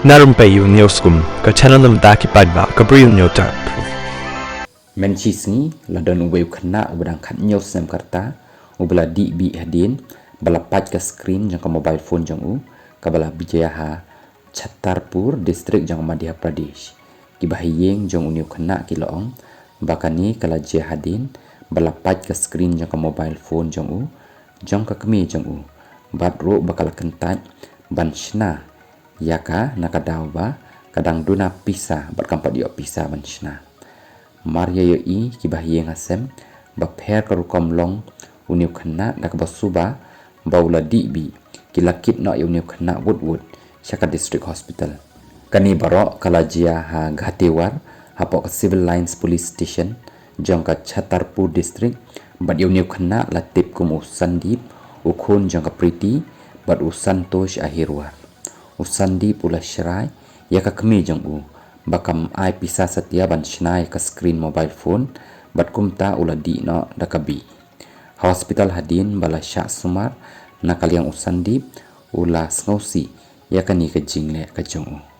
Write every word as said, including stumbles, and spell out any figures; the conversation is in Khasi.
Na rympei ïa u News Kum, ka channel na bynta ki paidbah ka Bri u Hynñiewtrep. Mynshisngi la don uwei u khynnah uba dang khathynñiew snem ka rta, uba la dih bih hadien ba la pait ka screen jong ka mobile phone jong u, kaba la bjia ha Chhatarpur District jong ka Madhya Pradesh. Kiba ha ïing jong une u khynnah ki la ong ba kane ka la jia hadien ba la pait ka screen jong ka mobile phone jong u, jong ka kmie jong u, bad ruh ba ka la kyntait ban shna ïa ka na ka daw ba ka dang duna pisa bad kam pat ïoh pisa ban shna. Mar ïa ïohi kiba ha ïing ha sem ba pher ka rukom long une u khynnah, da kaba suba ba u la dih bih, ki la kit noh ïa une u khynnah wut wut sha ka District Hospital. Kane baroh ka la jia ha Ghatewar, hapoh ka Civil Lines Police Station jong ka Chhatarpur District, bad ïa une u khynnah la tip kum u Sandeep, u khun jong ka Preeti bad u Santosh Ahirwar. U Sandeep u la shrai ïa ka kmie jong u ba kam ai pisa satia ban shna ïa ka screen mobile phone, bad kumta u la dih noh da ka bih. Ha hospital hadien ba la shah sumar na ka liang u Sandeep, u la sngewsih ïa kane ka jingleh ka jong u.